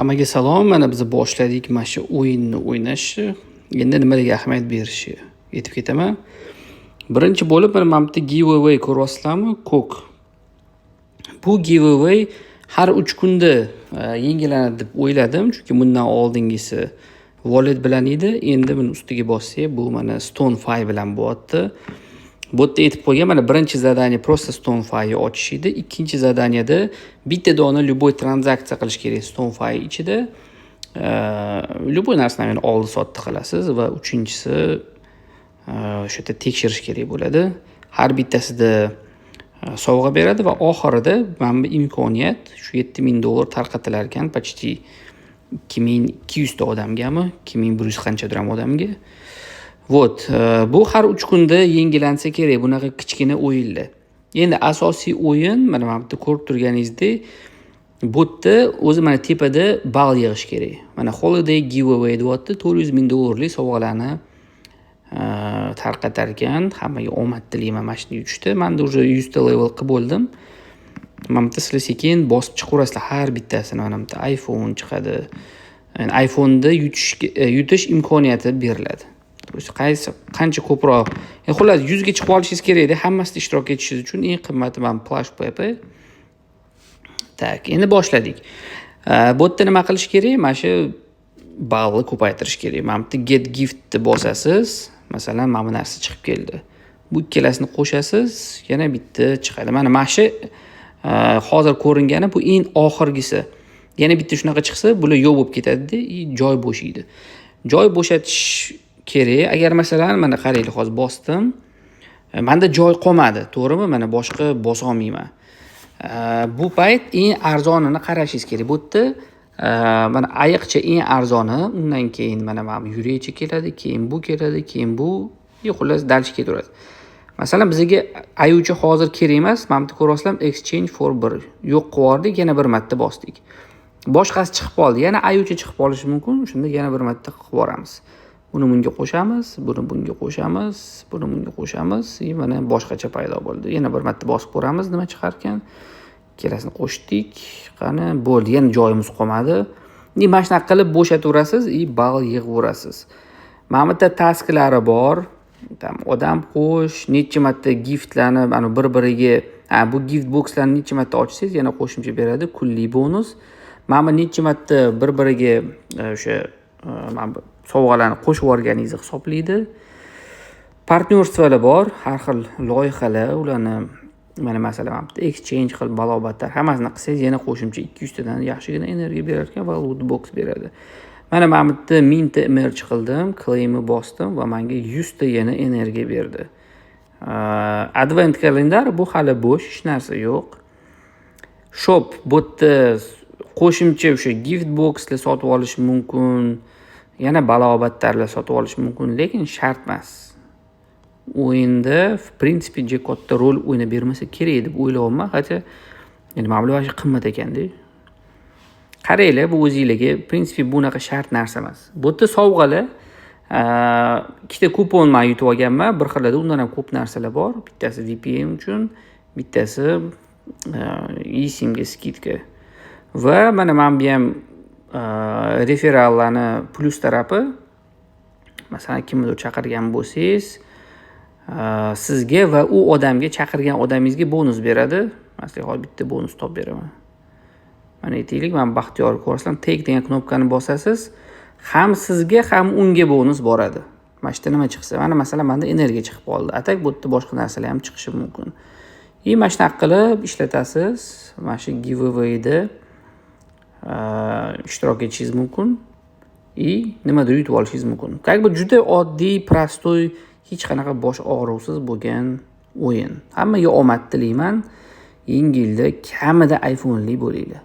Hammaga salom. Mana biz boshladik mana shu o'yinni o'ynashni. Endi nimalarga ahamiyat berishni aytib ketaman. Birinchi bo'lib mana bu yerda giveaway ko'ryapsizlarmi? Ko'k. Bu giveaway har 3 kunda yangilanadi deb o'yladim, chunki bundan oldingisi wallet bilan edi. Endi buni ustiga bossak, bu mana StoneFi bilan bo'lyapti. Bu yerda aytib qo'ygan, mana birinchi задание просто StoneFi ochish edi. Ikkinchi задание da bitta dona любой tranzaksiya qilish kerak StoneFi ichida. Любой narsani yani oldi sotdi qilasiz va uchinchisi o'sha yerda tekshirish kerak bo'ladi. Har bittasida sovg'a beradi va oxirida mana bu imkoniyat, shu $7000 tarqatilar ekan почти 2200 ta odamgami, 2100 qanchadir ham odamga. Вот, bu har 3 kunda yangilansa kerak bunaqa kichkina o'yinlar. Endi asosiy o'yin mana bu yerda ko'rib turganingizdek, bu yerda o'zi mana tepada ball yig'ish kerak. Mana holiday giveaway deyapti, 400 000 dollarlik sovg'alarni tarqatar ekan. Hammaga omad tilayman mana shuni yutishda. Manda уже 100 ta level qilib bo'ldim. Mana bu yerda sizlar sekin bosib chiqaverasizlar har bittasini. Mana bu yerda iPhone chiqadi. Yani iPhone'da yutish imkoniyati beriladi. То есть qaysi qancha ko'proq, yani xullas, 100 ga chiqib olishingiz kerakda hammasida ishtirok etishingiz uchun. Eng qimmati mana Plush Pepe. Так, endi boshladik. Bu yerda nima qilish kerak? Mana shu ballni ko'paytirish kerak. Mana bu yerda get giftni bosasiz. Masalan, mana bu narsa chiqib keldi. Bu ikkalasini qo'shasiz, yana bitta chiqadi. Mana shu hozir ko'ringani bu eng oxirgisi. Yana bitta shunaqa chiqsa, bular yo'q bo'lib ketadida, и joy bo'shaydi. Joy bo'shatish kerak. Agar masalan, mana qaranglar, hozir bosdim. Manda joy qolmadi, to'g'rimi? Mana boshqa bosa olmayman. Bu payt eng arzonini qarashingiz kerak. Bu yerda mana ayiqcha eng arzoni, undan keyin mana bu yurakcha keladi, keyin bu keladi, keyin bu, и xullas, дальше ketaveradi. Masalan, bizga ayuvcha hozir kerak emas. Mana bu yerda ko'ryapsizlar, exchange for bir yo'q qilib yubordik, yana bir marta bosdik. Boshqasi chiqib qoldi. Yana ayuvcha chiqib qolishi mumkin. Shunda yana bir marta qilib yuboramiz. Buni bunga qo'shamiz, buni bunga qo'shamiz, buni bunga qo'shamiz и mana boshqacha paydo bo'ldi. Yana bir marta bosib ko'ramiz, nima chiqar ekan. Ikkalasini qo'shdik. Qani, bo'ldi, yana joyimiz qolmadi. И mana shunaqa qilib bo'shataverasiz и ball yig'averasiz. Mana bu yerda tasklari bor. Там odam qo'sh, necha marta giftlarni mana bir-biriga, ha, bu gift boxlarni necha marta ochsangiz, yana qo'shimcha beradi, kunlik bonus. Mana bu necha marta bir-biriga o'sha mana bu sovg'alarni qo'shib yuborganingizni hisoblaydi. Партнёрство lar bor, har xil loyihalar, ularni mana masalan, mana bu exchange qilib, balo-battar hammasini qilsangiz, yana qo'shimcha 200 tadan yaxshigina energiya berar ekan va loot box beradi. Mana bu yerda 1000 ta merch qildim, claimni bosdim va menga 100 ta yana energiya berdi. Advent kalendar bu hali bo'sh, hech narsa yo'q. Shop, bu yerda qo'shimcha o'sha gift boxlar sotib olish mumkin, yana balo-battarlar sotib olish mumkin, lekin shart emas. O'yinda в принципе juda katta rol o'ynab bermasa kerak deb o'ylayapman, хотя endi mana bular вообще qimmat ekanda. Qaranglar, bu o'zinglarga, в принципе, bunaqa shart narsa emas. Bu yerda sovg'alar, ikkita kupon man yutib olganman, bir xilida undan ham ko'p narsalar bor. Bittasi VPN uchun, bittasi eSIMga скидка. Va mana bu ham referallarni plyus tarafi. Masalan, kimnidir chaqirgan bo'lsangiz, sizga va u odamga, chaqirgan odamingizga bonus beradi. Masalan, hozir bitta bonus topib beraman. Mana aytaylik, mana Baxtiyor, ko'rasizlar, tag degan knopkani bosasiz, ham sizga, ham unga bonus boradi. Mana shu yerda nima chiqsa, mana masalan, menda energiya chiqib qoldi. А так bu yerda boshqa narsalar ham chiqishi mumkin. И mana shunaqa qilib ishlatasiz. Mana shu giveawayda ishtirok etishingiz mumkin и nimadir yutib olishingiz mumkin. Как бы juda oddiy, простой, hech qanaqa bosh og'ruvsiz bo'lgan o'yin. Hammaga omad tilayman. Yangi yilda kamida iPhone'li bo'linglar.